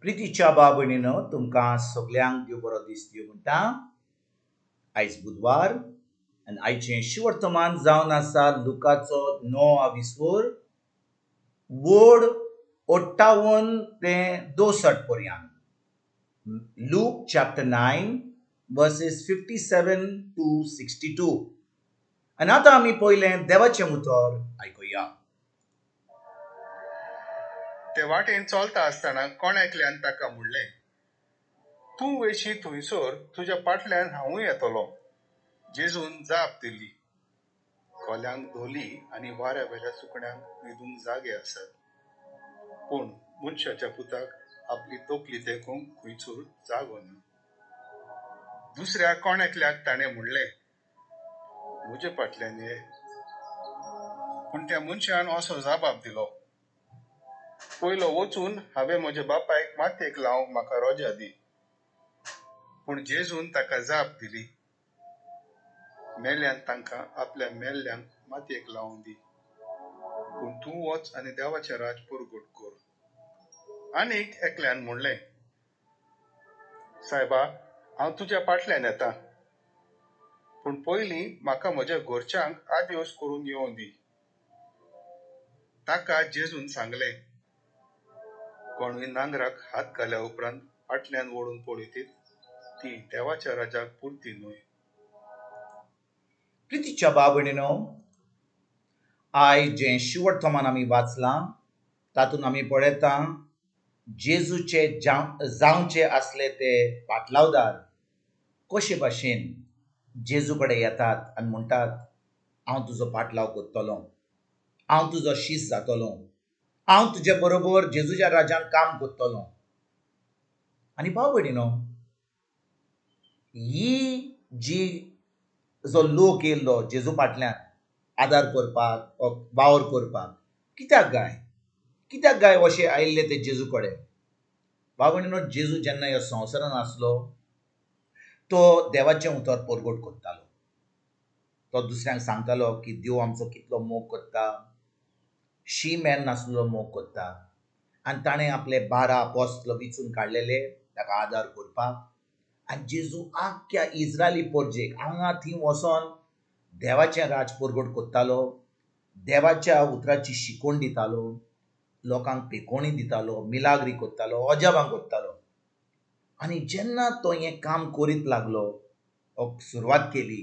प्रितीच्या भाव भयणीनो, तुमकां सगल्यांक देव बरो दीस दिवं म्हणटा. आयज बुधवार आनी आयचें शिवर्तमान जावन आसा लुकाचो 9 विस्वोर वड 58 ते 62 पर्यंत. Luke chapter 9 verses 57 to 62. आनी आतां आमी पयलें देवाचें उतर आयकुया. ते वाटेन चलता आसतना कोण एकल्यान ताका म्हणलें, तूं वयशी थंयसर तुज्या फाटल्यान हांवूय येतलो. जेजून जाप दिली, कोल्यांक धोली आनी वाऱ्या वेल्या सुकण्यांक न्हिदूंक जागे आसात, पूण मनशाच्या पुताक आपली तकली तेकूंक खंयसर जागो ना. दुसऱ्या कोण एकल्याक ताणें म्हणलें, म्हजे फाटल्यान ये. पूण त्या मनशान असो जबाब दिलो, पयलो वचून हांवें म्हज्या बापायक मातयेक लावंक म्हाका रोजा दी. पूण जेजून ताका जाप दिली, मेल्ल्यान तांकां आपल्या मेल्ल्यांक मातयेक लावूं दी, पूण तूं वच आनी देवाचें राज परगट कर. आनीक एकल्यान म्हणलें, सायबा, हांव तुज्या फाटल्यान येता, पूण पयलीं म्हाका म्हज्या घरच्यांक आदेवस करून येवं दी. ताका जेजून सांगलें, कोणूय नांगराक हात घाल्या उपरांत फाटल्यान वळून पळयतीत ती देवाच्या राजाक पुरती न्हय. प्रितीच्या भाव भयणीनो, आयज जें शिवर्तमान आमी वाचलां तातूंत आमी पळयता जेजूचे जावचे आसले ते पाटलावदार कशे भाशेन जेजू कडेन येतात आनी म्हणटात, हांव तुजो पाटलाव करतलो, हांव तुजो शीस जातलो, हांव तुजे बरोबर जेजूच्या राजान काम करतलो. आनी भाव भयणीनो, ही जी जो लोक येयल्लो जेजू फाटल्यान आदार करपाक, वावर करपाक, कित्याक गाय कित्याक गाय अशें आयिल्ले ते जेजू कडेन? भाव भयणीनो, जेजू जेन्ना ह्या संवसारान आसलो तो देवाचें उतर परगट करतालो. तो दुसऱ्यांक सांगतालो की देव आमचो कितलो मोग करता, शी मेन नासलो मोग करता. आनी ताणें आपले 12 आपोस्ल विचून काडलेले ताका आदार करपाक. आनी जेजू आख्ख्या इस्रायली परजेक हांगा थंय वचोन देवाचें राज परगट करतालो, देवाच्या उतराची शिकवण दितालो, लोकांक पेकोणी दितालो, मिलाग्री करतालो, अजाबां करतालो. आनी जेन्ना तो हें काम करीत लागलो, सुरवात केली,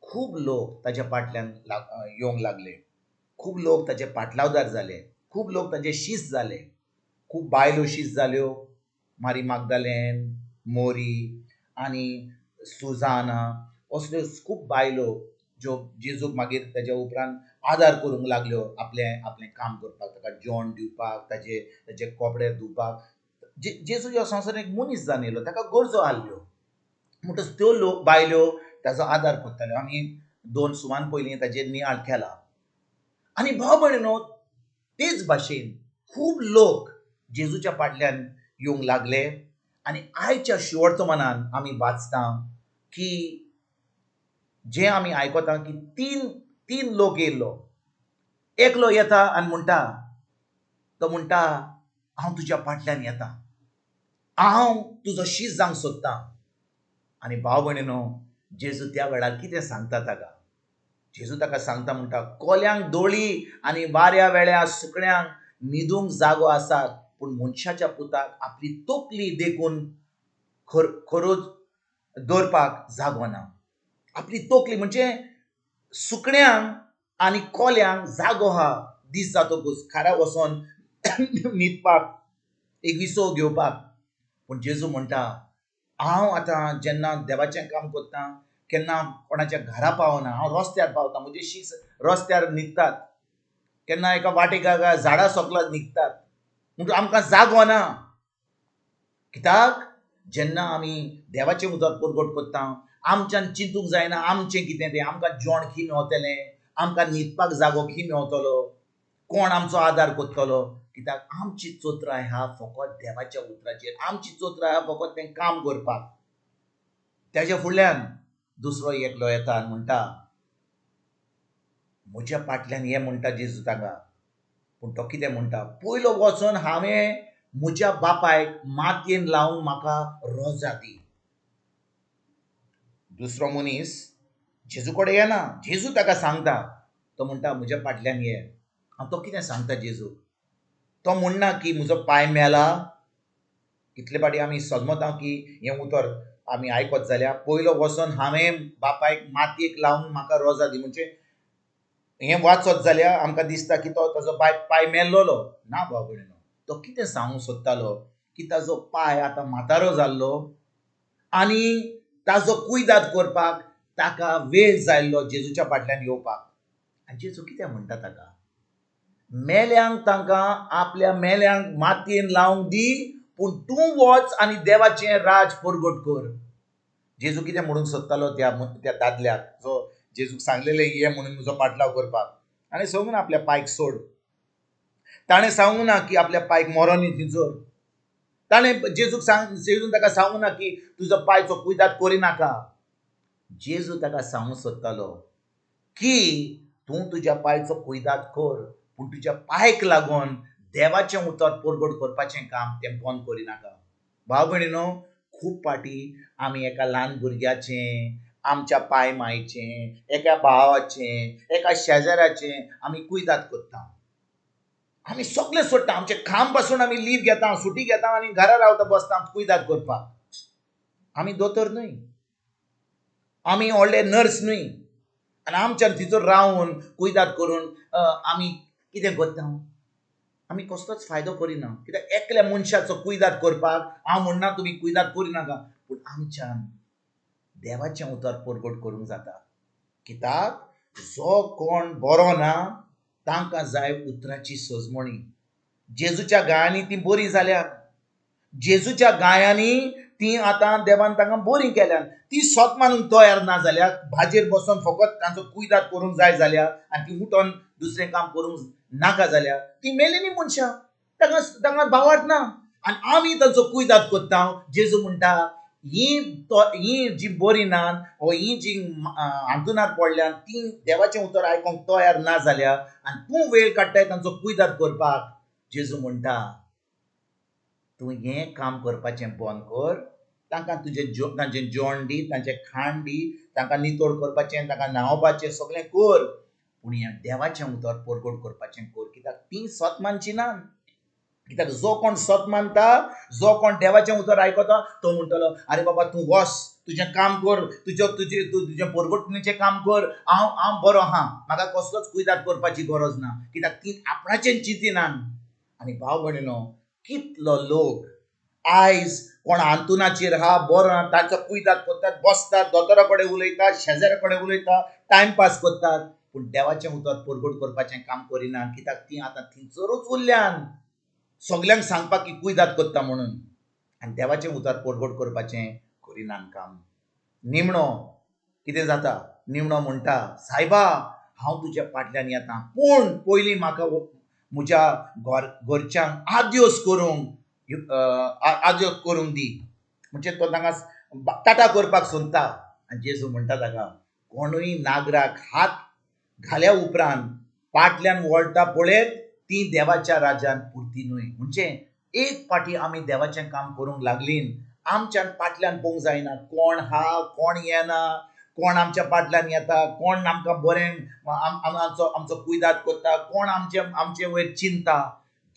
खूब लोक ताच्या फाटल्यान येवंक लागले, खूब लोक ताचे पाटलावदार जाले, खूब लोक ताचे शीस जाले, खूब बायलो शीस जाल्यो, मारी मागदालेन, मोरी आनी सुजाना असल्यो खूब बायलो ज्यो जेजूक मागीर ताच्या उपरांत आदार करूंक लागल्यो, आपलें आपलें काम करपाक, ताका जेवण दिवपाक, ताचे ताचे कपडे धुवपाक. जेजू ह्या संवसारांत एक मनीस जावन येयलो, ताका गरजो आहल्यो, म्हणटच त्यो लोक बायल्यो ताचो आदार करताल्यो. आमी 2 सुमान पयलीं ताचेर नियाळ केला. आनी भाव भयणीनो, तेच भाशेन खूब लोक जेजूच्या फाटल्यान येवंक लागले. आनी आयच्या शिवर्तमानान आमी वाचता की जें आमी आयकता की तीन लोक येयल्लो. एकलो येता आनी म्हणटा, तो म्हणटा, हांव तुज्या फाटल्यान येता, हांव तुजो शीस जावंक सोदतां. आनी भाव भयणीनो, जेजू त्या वेळार कितें सांगता ताका? जेजू ताका सांगता, म्हणटा, कोल्यांक दोळी आनी वाऱ्या वेळ्या सुकण्यांक न्हिदूंक जागो आसात, पूण मनशाच्या पुताक आपली तकली देखून खरोच दवरपाक जागो ना. आपली तकली म्हणजे सुकण्यांक आनी कोल्यांक जागो आहा दीस जातकूच खारा वचोन न्हिदपाक, एक विसव घेवपाक. पूण जेजू म्हणटा, हांव आतां जेन्ना देवाचें काम करता केन्ना कोणाच्या घरा पावना, हांव रस्त्यार पावता, म्हजे शीस रस्त्यार न्हिदतात, केन्ना एका वाटेक झाडां सोकला न्हिदतात, म्हणटूच आमकां जागो ना. कित्याक जेन्ना आमी देवाचें उतर परगट करता आमच्यान चिंतूंक जायना आमचें कितें तें, आमकां जेवण खंय मेवतलें, आमकां न्हिदपाक जागो खंय मेवतलो, कोण आमचो आदार करतलो. कित्याक आमची चोत्राय आहा फकत देवाच्या उतराचेर, आमची चोत्राय आहा फकत तें काम करपाक. ताच्या फुडल्यान दुसरो एकलो येता आनी म्हणटा, म्हज्या फाटल्यान ये म्हणटा जेजू ताका. पूण तो कितें म्हणटा, पयलो वचोन हांवें म्हज्या बापायक मातयेन लावंक म्हाका रोजा दी. दुसरो मनीस जेजू कडेन येना. जेजू ताका सांगता, तो म्हणटा म्हज्या फाटल्यान ये. आनी तो कितें सांगता जेजू? तो म्हणना की म्हजो पांय मेला. कितले फावटी आमी सजमता की हें उतर आमी आयकत जाल्यार पयलो वचोन हांवें बापायक मातयेक लावन म्हाका रोजा दी, म्हणजे हें वाचत जाल्यार आमकां दिसता की तो ताजो पांय मेल्लोलो. ना भाव भयणीनो, तो कितें सांगूंक सोदतालो की ताजो पांय आतां म्हातारो जाल्लो आनी ताजो कुयदाद करपाक ताका वेळ जाल्लो जेजूच्या फाटल्यान येवपाक. आनी जेजू कितें म्हणटा ताका? मेल्यांक तांकां आपल्या मेल्यांक मातयेन लावंक दी, पूण तूं वच आनी देवाचें राज परगट कर. जेजू कितें म्हणूंक सोदतालो त्या त्या दादल्याक जो जेजूक सांगलेलें ये म्हणून म्हजो पाटलाव करपाक? आनी सांगूं ना आपल्या पायक सोड, ताणें सांगूं ना की आपल्या पायक मरोनी थिंचर. ताणें जेजूक सांग, जेजून ताका सांगूं ना की तुजो पायचो कुयदाद करिनाका. जेजू ताका सांगूंक सोदतालो की तूं तुज्या पायचो कुयदाद कर, पूण तुज्या पायक लागून देवाचें उतर परगट करपाचें काम तें बंद करिनाका. भाव भयणीनो, खूब फावटी आमी एका ल्हान भुरग्याचें, आमच्या पाय मायचें, एका भावाचें, एका शेजाऱ्याचें आमी कुयदाद करता. आमी सगळें सोडटा, आमचें काम पासून आमी लीव घेता, सुटी घेता आनी घरा रावता, बसता कुयदाद करपाक. आमी दोतोर न्हय, आमी व्हडले नर्स न्हय, आनी आमच्यान तिचो रावन कुयदाद करून आमी कितें करता? आमी कसलोच फायदो करिना. कित्याक एकल्या मनशाचो कुयदाद करपाक हांव म्हणना तुमी कुयदाद करिनाका, पूण आमच्यान देवाचें उतर परगट करूंक जाता. कित्याक जो कोण बरो ना तांकां जाय उतराची सजमणी. जेजूच्या गायांनी ती बरी जाल्यात, जेजूच्या गायांनी ती आतां देवान तांकां बरी केल्यात. ती सोत मानूंक तयार ना जाल्यार भाजेर बसून फकत तांचो कुयदाद करूंक जाय जाल्यार आनी ती उठोन दुसरें काम करूंक नाका जाल्यार ती मेलेली मनशां, तांकां तांकां भावार्थ ना. आनी आमी तांचो कुयदाद करता. जेजू म्हणटा ही जी बरी ना वो ही जी हांतुणार पडल्यात ती देवाचें उतर आयकूंक तयार ना जाल्यार आनी तूं वेळ काडटाय तांचो कुयदाद करपाक, जेजू म्हणटा तूं हें काम करपाचें बंद कर, तांकां तुजें तांचें जेवण दी, तांचें खाण दी, तांकां नितळ करपाचें, तांकां न्हांवपाचें सगळें कर, पूण हें देवाचें उतर परगट करपाचें कर. कित्याक ती सत मानची ना. कित्याक जो कोण सत मानता, जो कोण देवाचें उतर आयकता तो म्हणटलो आरे बाबा तूं वच, तुजें काम कर, तुजें तुजें तुजें परगटणेचें काम कर, हांव हांव बरो आहा, म्हाका कसलोच कुयदाद करपाची गरज ना. कित्याक ती आपणाचें चिंतिना. आनी भाव भयणीनो, कितलो लोक आयज कोण आंतुनाचेर हा बरो ना तांचो कुयदाद करतात, बसतात, दोतोरा कडेन उलयतात, शेजाऱ्या कडेन उलयतात, टायमपास करतात, पूण देवाचें उतर परगट करपाचें काम करिना. कित्याक ती आतां थंयसरूच उरल्यान सगल्यांक सांगपाक की कुयदाद करता म्हणून, आनी देवाचें उतर परगट करपाचें करिना काम. निमणो कितें जाता? निमणो म्हणटा सायबा हांव तुज्या फाटल्यान येता, पूण पयलीं म्हाका म्हज्या घरच्यांक आद्योस करूंक आद्योस करूंक दी. म्हणजे तो तांकां टाटा करपाक सोदता. आनी जेजू म्हणटा ताका कोणूय नागराक हात घाल्या उपरांत फाटल्यान वळटा पळयत ती देवाच्या राजान पुरती न्हय. म्हणजे एक फावटी आमी देवाचें काम करूंक लागलीं आमच्यान फाटल्यान पळोवंक जायना कोण हा कोण येना, कोण आमच्या फाटल्यान येता, कोण आमकां बरें आमचो आमचो कुयदाद करता, कोण आमचे आमचे वयर चिंता.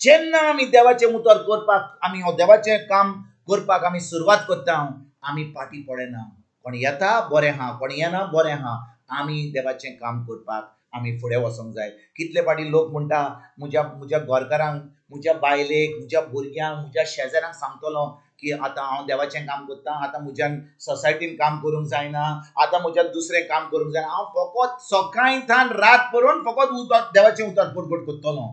जेन्ना आमी देवाचें उतर करपाक, आमी हो देवाचें काम करपाक आमी सुरवात करता, आमी फाटीं पडना. कोण येता बरें आहा, कोण येना बरें आहा, आमी देवाचें काम करपाक आमी फुडें वचोंक जाय. कितले फावटी लोक म्हणटा म्हज्या म्हज्या घरकारांक, म्हज्या बायलेक, म्हज्या भुरग्यांक, म्हज्या शेजाऱ्यांक सांगतलो की आतां हांव देवाचें काम करतां, आतां म्हज्यान सोसायटीन काम करूंक जायना, आतां म्हज्यान दुसरें काम करूंक जायना, हांव फकत सकाळीं थावन रात परोवन फकत उतर देवाचें उतर परगट करतलो.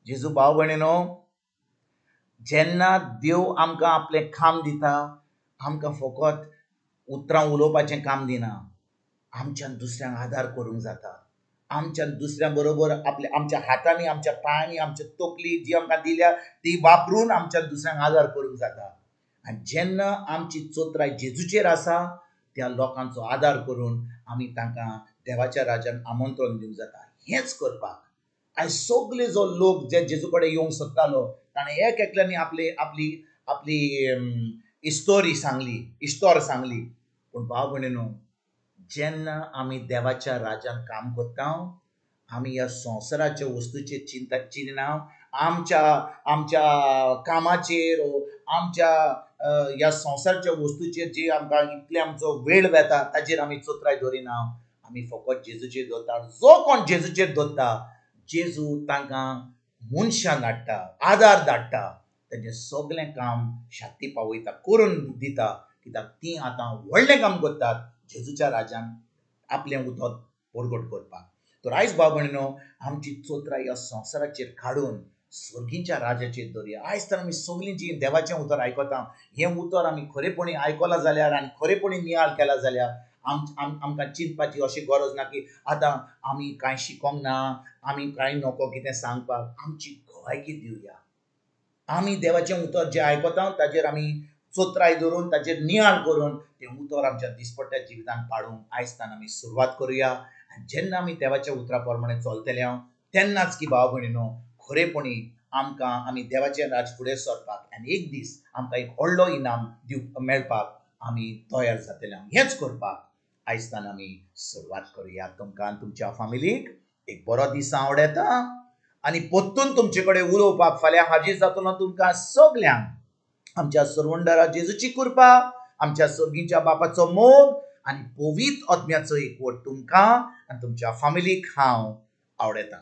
जेजू भाव भयणीनो, जेन्ना देव आमकां आपलें काम दिता, आमकां फकत उतरां उलोवपाचें काम दिना, आमच्यान दुसऱ्यांक आदार करूंक जाता. आमच्यान दुसऱ्यां बरोबर आपल्या आमच्या हातांनी, आमच्या पांयांनी, आमच्या तकली जी आमकां दिल्या ती वापरून आमच्या दुसऱ्यांक आदार करूंक जाता. आनी जेन्ना आमची चोत्राय जेजूचेर आसा त्या लोकांचो आदार करून आमी तांकां देवाच्या राजान आमंत्रण दिवंक जाता. हेंच करपाक आयज सगळे जो लोक जे जेजू कडेन येवंक सोदतालो ताणें एक एकल्यांनी आपली आपली आपली इस्तोरी सांगली, इस्तोर सांगली. पूण भाव भयणीनो, जेन्ना आमी देवाच्या राज्यान काम करता, आमी ह्या संवसाराच्या वस्तूचेर चिंता चिंतना, आमच्या आमच्या कामाचेर, आमच्या ह्या संवसाराच्या वस्तूचेर जी आमकां इतले आमचो वेळ वेता ताचेर आमी चोत्राय दवरिना. आमी फकत जेजूचेर दवरता. जो कोण जेजूचेर दवरता, जेजू तांकां मनशां धाडटा, आदार धाडटा, तेंचें सगलें काम शाती पावयता, करून दिता. कित्याक तीं आतां व्हडलें काम करतात जेजूच्या राज्यान आपलें उतर परगट करपाक. तर आयज भाव भयणीनो, आमची चोत्राय ह्या संवसाराचेर काडून सर्गीच्या राजाचेर दवरया. आयज तर आमी सगळीं जीं देवाचें उतर आयकता, हें उतर आमी खरेपणी आयकलां जाल्यार आनी खरेपणी नियाळ केला जाल्यार आमकां चिंतपाची अशी गरज ना की आतां आमी कांय शिकोंक ना, आमी कांय नको कितें सांगपाक. आमची गवायकी दिवया. आमी देवाचें उतर जें आयकता ताचेर आमी चोत्राय धरून, ताचेर नियाळ करून तें उतर आमच्या दिसपट्ट्या जिवितांत पाडूंक आयज आमी सुरवात करुया. आनी जेन्ना आमी देवाच्या उतरा प्रमाणे चलतले हांव, तेन्नाच की भाव भयणीनो, खरेपणी आमकां आमी देवाचें राज फुडें सरपाक आनी एक दीस आमकां एक व्हडलो इनाम दिव मेळपाक आमी तयार जातले. हेंच करपाक आयज आमी सुरवात करुया. तुमकां आनी तुमच्या फामिलीक एक बरो दीस आवडता आनी परतून तुमचे कडेन उलोवपाक फाल्यां हाजीर जातलो. तुमकां सगल्यांक आमच्या सरवंडरा जेजूची कृपा, आमच्या सर्गीच्या बापाचो मोग आनी पवित्र आत्म्याचो एकवट तुमकां आनी तुमच्या फामिलीक हांव आवडता.